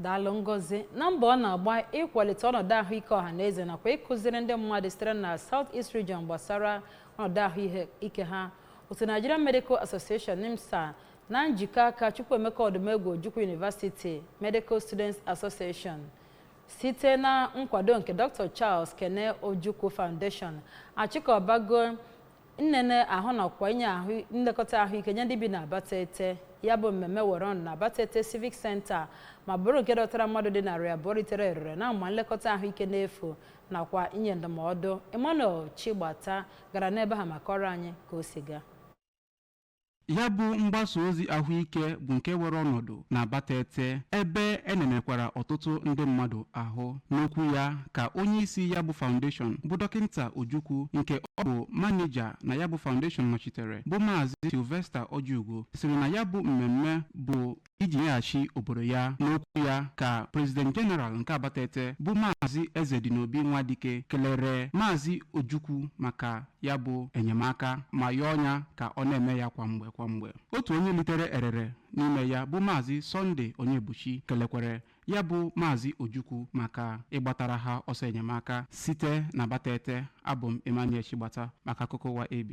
Daalụ, Ngozi. Na mbọ ọ na-agba ịkwalite ọnọdụ ahụike ọha na eze nakwa ịkụziri ndị mmadụ sitere na South East Region gbasara ọnọdụ ahụike ha, otu Nigerian Medical Association, NIMSA, na njikọ aka Chukwuemeka Odumegwu Ojukwu University Medical Students Association, site na nkwado nke Dr. Charles Kene Ojukwu Foundation, achịkọbago nnene ahụ nakwa inye ahụ nlekọta ahụike nye ndị bi na Abatete. Ya bụ mmemme were ọnụ na Abatete Civic Center ma bụrụ nke dọtara mmadụ dị 200 ritere erere na mma nlekọta ahụike n'efu nakwa inye ndụmọdụ. Emmanuel Chigbata gara n'ebe ha maka ọrụ anyị ka o si gaa. Ya bụ mgbasa ozi ahụike bụ nke were ọnọdụ na Abatete, ebe enenekwara ọtụtụ ndị mmadụ ahụ. N'okwu ya ka onye isi ya bụ foundation, bụ Dọkịta Ojukwu, nke ọ bụ manija na ya bụ foundation nọchitere, bụ Maazị Sylvester Ojiugo, siri na ya bụ mmemme bụ iji nyeghachi obodo ya. N'okwu ya ka President General nke Abatete, bụ Maazị Ezedinobi Nwadike, kelere Maazị Ojukwu maka ya bụ enyemaka ma yọọ ya ka ọ na-eme ya kwa mgbe kwa mgbe. Otu onye litere erere n'ime ya, bụ Maazị Sunday Onyebuchi, kelekwere ya bụ Maazị Ojukwu maka ịgbatara ha ọsọ enyemaka. Site na Abatete, abụ m Emmanuel Chigbata maka akụkọ ụwa ABS.